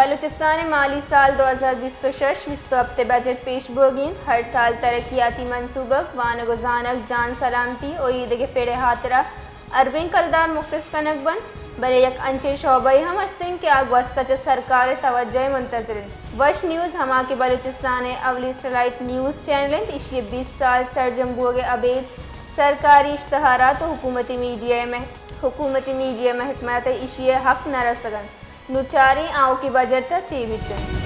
بلوچستان ءِ مالی سال دو ہزار بیست ءُ شش بیست ءُ ہپت ءِ بجٹ پیش بوگی انت۔ ہر سال ترقیاتی منصوبگ، وانگ ءُ زانگ، جان سلامتی ءُ ایدگہ پڑ ءِ ہاترا اربیں کلدار مختص کنگ بنت، بلے یک انچیں شعبہ یے ہم است انت کہ آ گوست ءَ چہ سرکار ءِ توجہ ءِ منتظر انت۔ وش نیوز، ہما کہ بلوچستان ءِ اولی سیٹلائٹ نیوز چینل انت، ایشی ءِ بیست سال سرجم بوگ ءَ ابید سرکاری اشتہارات ءُ حکومتی میڈیا ءِ مح-، حکومتی میڈیا ءِ محکمہ ءَ تہ ایشی ءِ حق نہ رسگ انت۔ نوں چاریں آؤکیں بجٹ ءَ چے بیت انت۔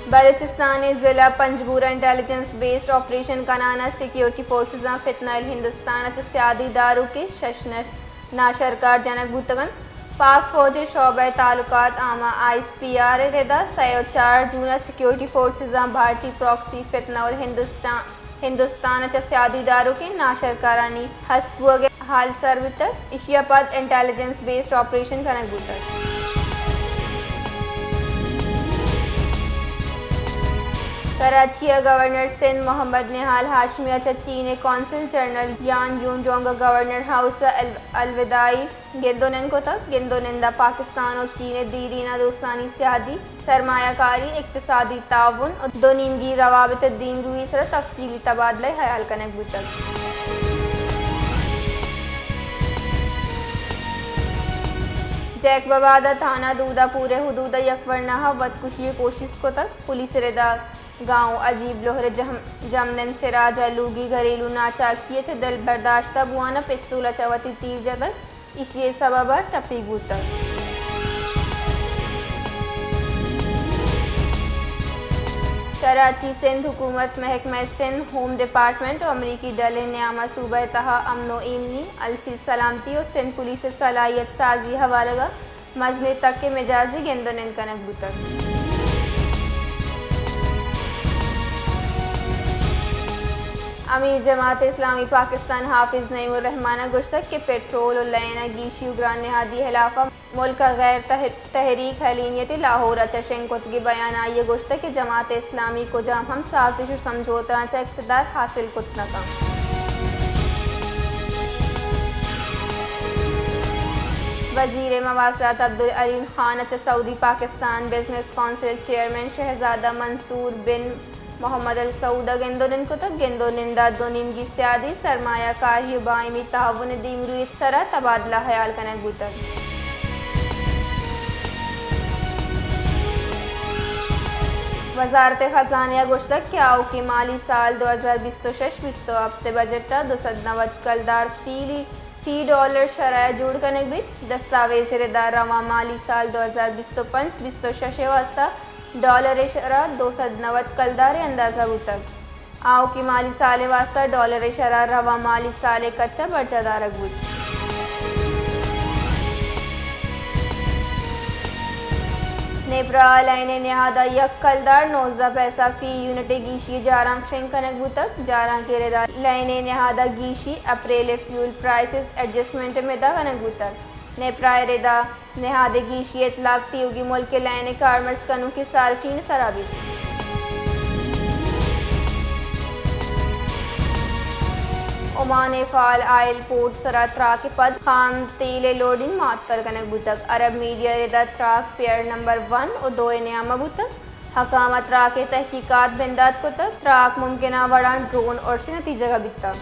بلوچستان ءِ ضلع پنجگور ءَ انٹیلیجنس بیسڈ آپریشن کنان ءَ سیکیورٹی فورسزاں فتنہ الہندوستان ءَ چہ سیادی داروکیں شش نش-، ناشرکار جنگ بوتگ انت۔ پاک فوج ءِ شعبہ تعلقات عامہ، آئی ایس پی آر، ءِ ردا سئے ءُ چار جون ءَ سیکیورٹی فورسزاں بھارتی پراکسی فتنہ الہندوستان ہندوستان ءَ چہ سیادی داروکیں ناشرکارانی ہست بوگ ءِ ہال سر بوتگ۔ ایشی ءَ پد انٹیلیجنس بیسڈ آپریشن کنگ بوتگ۔ کراچی ءَ گورنر سندھ محمد نہال ہاشمی ءَ چہ چین ءِ قونصل جنرل یان یون جونگ ءَ گورنر ہاؤس ءَ ال-، الوداعی گند ءُ نند کتگ۔ گند ءُ نند ءَ پاکستان ءُ چین ءِ دیرینہ دوستانی سیادی، سرمایہ کاری، اقتصادی تعاون ءُ دو نیمگی روابط ءِ دیمروئی ءِ سرا تفصیلی تبادلہ ہیال کنگ بوتگ۔ جیکب آباد ءَ تھانہ دودہ پور ءِ حدود ءَ یک ورناہ ءَ وت کشی ءِ کوشست کتگ۔ پولیس ءِ ردا گاؤں عجیب لوہر ءِ جم-، جمنند سراج ءَ لوگی گھریلو ناچاکی ءَ چہ دل برداشتہ بوان ءَ پستول ءَ چہ وتی تیر جتگ۔ ایشی ءِ سبب ءَ ٹپیگ بوتگ۔ کراچی، سندھ حکومت، محکمہ سندھ، ہوم ڈیپارٹمنٹ ءُ امریکی ڈل ءِ نیام ءَ صوبہ ءِ تہا امن ءُ ایمنی، السی سلامتی ءُ سندھ پولیس ءِ صلاحیت سازی ءِ ہوالگ ءَ مزنیں تک ءِ مجازی گند ءُ نند کنگ بوتگ۔ امیر جماعت اسلامی پاکستان حافظ نعیم الرحمان ءَ گوشتگ کہ پٹرول ءُ لین ءِ گیشی ءُ گران نہادی ءِ ہلاف ءَ ملک ءِ غیر تح-، تحریک حلینیت لاہور ءَ چہ شنگ کتگیں بیان ءَ آئی ءَ گوشتگ کہ جماعت اسلامی کجام ہم سازش ءُ سمجھوتہ آں چہ اقتدار حاصل کت نہ کنت۔ وزیر مواصلات عبدالعلیم خان ءَ چہ سعودی پاکستان بزنس کونسل چیئرمین شہزادہ منصور بن محمد السعود ءَ گند ءُ نند کتگ۔ گند ءُ نند ءَ دو نیمگی سیادی، سرمایہ کاری ءُ باہمی تعاون ءِ دیمروئی ءِ سرا تبادلہ ہیال کنگ بوتگ۔ وزارت خزانہ ءَ گوشتگ کہ آؤکیں مالی سال دو ہزار بیست ءُ شش بیست ءُ ہپت ءِ بجٹ ءَ دو سد نود کلدار فی لی-، فی ڈالر شرح ءَ جوڑ کنگ بیت۔ دستاویز ءِ ردا رواں مالی سال دو ہزار بیست ءُ پنچ بیست ءُ شش ءِ واستہ ڈالر ءِ شرح دو سد نود کلدار ءِ اندازہ بوتگ۔ آؤکیں مالی سال ءِ واستہ ڈالر ءِ شرح رواں مالی سال ءِ کچ ءَ برجاہ دارگ بوت۔ نیپرا ءَ لین ءِ نہاد ءَ یک کلدار نوزدہ پیسہ فی یونٹ ءِ گیشی ءِ جارانک شنگ کنگ بوتگ۔ جارانک ءِ ردا لین ءِ نہاد ءَ گیشی اپریل ءِ فیول پرائسز ایڈجسٹمنٹ ءِ مد ءَ کنگ بوتگ۔ نیپرا ءِ ردا نہاد ءِ گیشی ءِ اطلاق تیوگی ملک ءِ لین ءِ کارمرز کنوکیں صارفین ءِ سرا بیت۔ عمان ءِ فعال آئل پورٹ ءِ سرا تراک ءَ پد خام تیل ءِ لوڈنگ معطل کنگ بوتگ۔ عرب میڈیا ءِ ردا تراک پیئر نمبر ون ءُ دو ءِ نیام ءَ بوتگ۔ حکام ءَ تراک ءِ تحقیقات بندات کتگ۔ تراک ممکنہ وڑاں ڈرون ارش ءِ نتیجگ ءَ بیتگ۔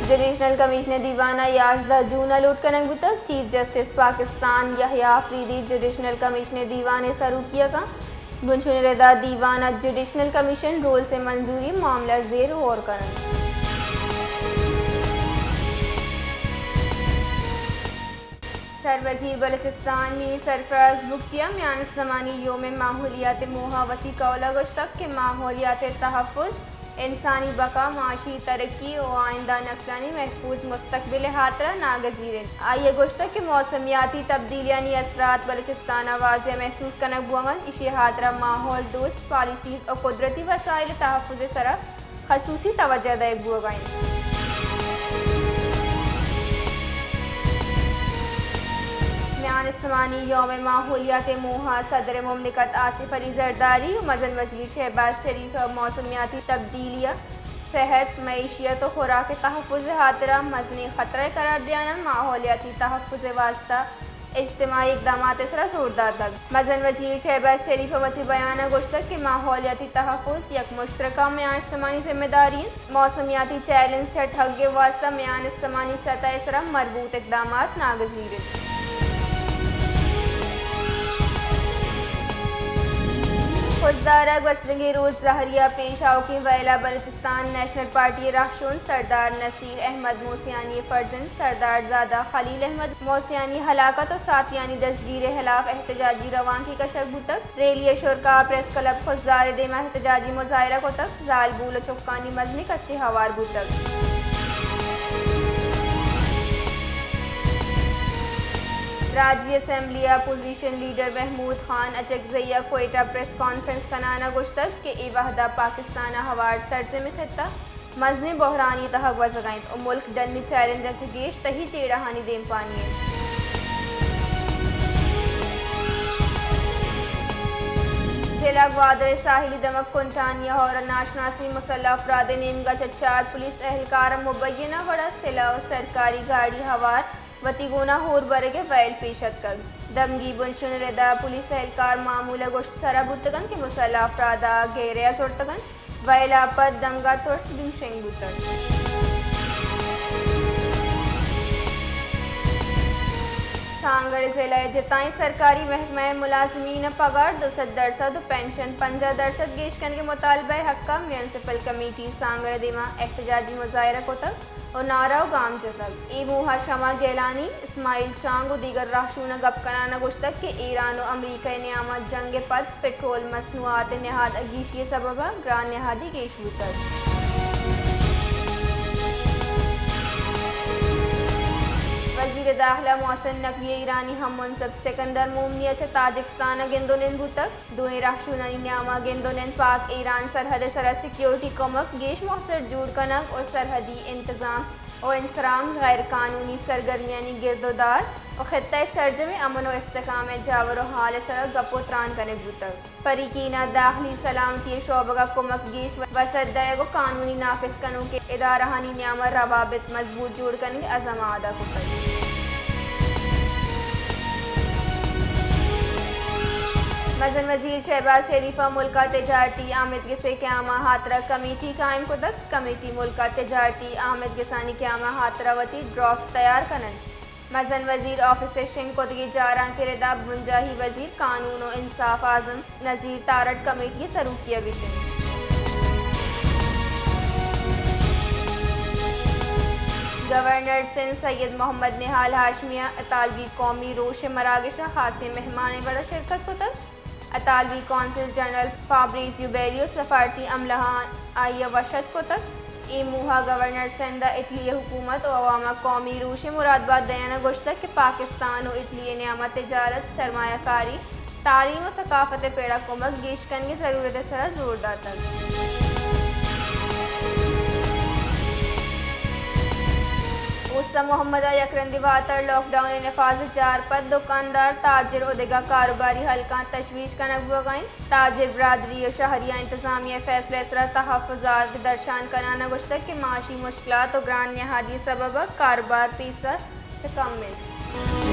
جوڈیشنل کمیشن ءِ دیوان ءَ یازدہ جون ءَ لوٹ کنگ بوتگ۔ چیف جسٹس پاکستان یحییٰ آفریدی جوڈیشنل کمیشن ءِ دیوان ءِ سروکی ءَ کنت۔ بنشون ءِ ردا دیوان ءَ جوڈیشنل کمیشن رولز ءِ منظوری ءِ معاملہ ءَ زیر غور کنت۔ سروزیر بلوچستان میر سرفراز بگٹی ءَ میان زمانی یوم ماحولیات ءِ موہ ءَ وتی قول ءَ گوشتگ کہ ماحولیات ءِ تحفظ، انسانی بقا، معاشی ترقی ءُ آئندہ نسلانی محفوظ مستقبل ءِ ہاترا ناگزیر انت۔ آئی ءَ گوشتگ کہ موسمیاتی تبدیلیانی اثرات بلوچستان ءَ واضح محسوس کنگ بوگ ءَ انت، ایشی ءِ ہاترا ماحول دوست پالیسیز ءُ قدرتی وسائل ءِ تحفظ ءِ سرا خصوصی توجہ دئیگ بوگ ءَ انت۔ میان استمانی یوم ماحولیات ءِ موہ ءَ صدر مملکت آصف علی زرداری ءُ مزن وزیر شہباز شریف ءَ موسمیاتی تبدیلی ءِ صحت، معیشت و خوراک ء تحفظ ء ہاترا مزنیں خطرہ ء قرار دیان ء ماحولیاتی تحفظ ء واستہ اجتماعی اقدامات ء سرا زور داتگ۔ مزن وزیر شہباز شریف ء وتی بیان ء گوشتگ کہ ماحولیاتی تحفظ یک مشترکہ میان استمانی ذمہ داری انت۔ موسمیاتی چیلنج چہ ٹھگ ء واستہ میان استمانی سطح ء سرا مربوط اقدامات ناگزیر انت۔ خضدار ء گوستگیں روچ زہری ء پیش آؤکیں وئیل ء بلوچستان نیشنل پارٹی ء رہشون سردار نصیر احمد موسیانی ء فرزند سردار زادہ خلیل احمد موسیانی ہلاکت و ساتیانی دزگیر ء ہلاف احتجاجی روانکے کشگ بوتگ۔ ریلی ء شرکا پریس کلب خضدار ء دیما احتجاجی مظاہرہ کتگ۔ زالبول و چکانی مزنیں کچے ہوار بوتگ۔ راجی اسمبلی ء اپوزیشن لیڈر محمود خان اچکزئی ء کوئٹہ پریس کانفرنس کنان ء گوشتگ کہ اے وہد ء پاکستان ء ہوار سرجمیں خطہ مزنیں بحرانی تہا گوزگ ء انت و ملک ڈنی چیلنجاں چہ گیش تہی جیڑہانی دیمپانی انت۔ ضلع گوادر ء ساحلی دمگ کنٹانی ء ہور ء ناشناسیں مسلح افراد ء نیمگ ء چہ چار پولیس اہلکار ء مبینہ وڑ ء سلاہ و سرکاری گاڑی ہوار وتی گونا ہور برگ ء ویل پیش اتکگ۔ دمگی بنشون ء ردا پولیس اہلکار معمول ء گوشت سرا بوتگ انت کہ مسلح افراد ء گھیرے ء زرتگ انت۔ ویل ء پد دمگ ء ترس دوشنگ بوتگ۔ سانگڑ ضلع ء جتائیں سرکاری محکمہ ء ملازمین ء پگار دو سد درسد و پنشن پنجاہ درسد گیش کنگ ء مطالبہ ء حق ء میونسپل کمیٹی سانگڑ ء دیما احتجاجی مظاہرہ کتگ و نعرہ و گام جتگ۔ اے موہ ء شمع گیلانی، اسماعیل چانگ و دیگر رہشوناں گپ کنان ء گوشتگ کہ ایران و امریکہ ء نیام ء جنگ ء پد پٹرول مصنوعات ء نہاد ء گیشی ء سبب ء گران نہادی گیش بوتگ۔ وزیر داخلہ محسن نقوی ء ایرانی ہم منصب سکندر مومنی ء چہ تاجکستان ء گند و نند بوتگ۔ دوئیں رہشونانی نیام ء گند و نند پاک ایران سرحد ء سرا سیکیورٹی کمک گیش موثر جوڑ کنگ و سرحدی انتظام و انسرام غیر قانونی سرگرمیانی گرد و دار و خطہ ء سرجمیں امن و استحکام ء جاور و حال ء سرا گپ و تران کنگ بوتگ۔ فریقین ء داخلی سلامتی ء شعبگ ء کمک گیش وسعت دئیگ و قانونی نافذ کنوکیں ادارہانی نیام ء روابط مضبوط جوڑ کنگ ء عزم آمادہ کتگ۔ مزن وزیر شہباز شریف ء ملک ء تجارتی آمدگس ء قیام ء ہاترا کمیٹی قائم کتگ۔ کمیٹی ملک ء تجارتی آمدگسانی قیام ء ہاترا وتی ڈرافٹ تیار کن انت۔ مزن وزیر آفس ء شنگ کتگیں جارانک ء ردا بنجاہی وزیر قانون و انصاف اعظم نذیر تارڑ کمیٹی ء سروکی ء بیت انت۔ گورنر سندھ سید محمد نہال ہاشمی ء اطالوی قومی روش ء مراگش ء خاصیں مہمانیں وڑ ء شرکت کتگ۔ اطالوی قونصل جنرل فابریزیو بیلی و سفارتی عملہاں آئی ء وش اتک کتگ۔ اے موہ ء گورنر سندھ ء اٹلی ء حکومت و عوام ء قومی روش ء مرادبات دئین ء گوشتگ کہ پاکستان و اٹلی ء نیام ء تجارت، سرمایہ کاری، تعلیم و ثقافت ء پڑ ء کمک گیش کنگ ء ضرورت ء سرا زور داتگ۔ اوستہ محمد ء یک رندی واتر لاک ڈاؤن ء نفاذ ء چار پد دکاندار، تاجر و دگہ کاروباری حلقاں تشویش کنگ بوگ ء انت۔ تاجر برادری و شہری ء انتظامیہ ء فیصلہ ء سرا تحفظات درشان کنان ء گوشتگ کہ معاشی مشکلات و گران نہادی ء سبب ء کاروبار پیسر چکم انت۔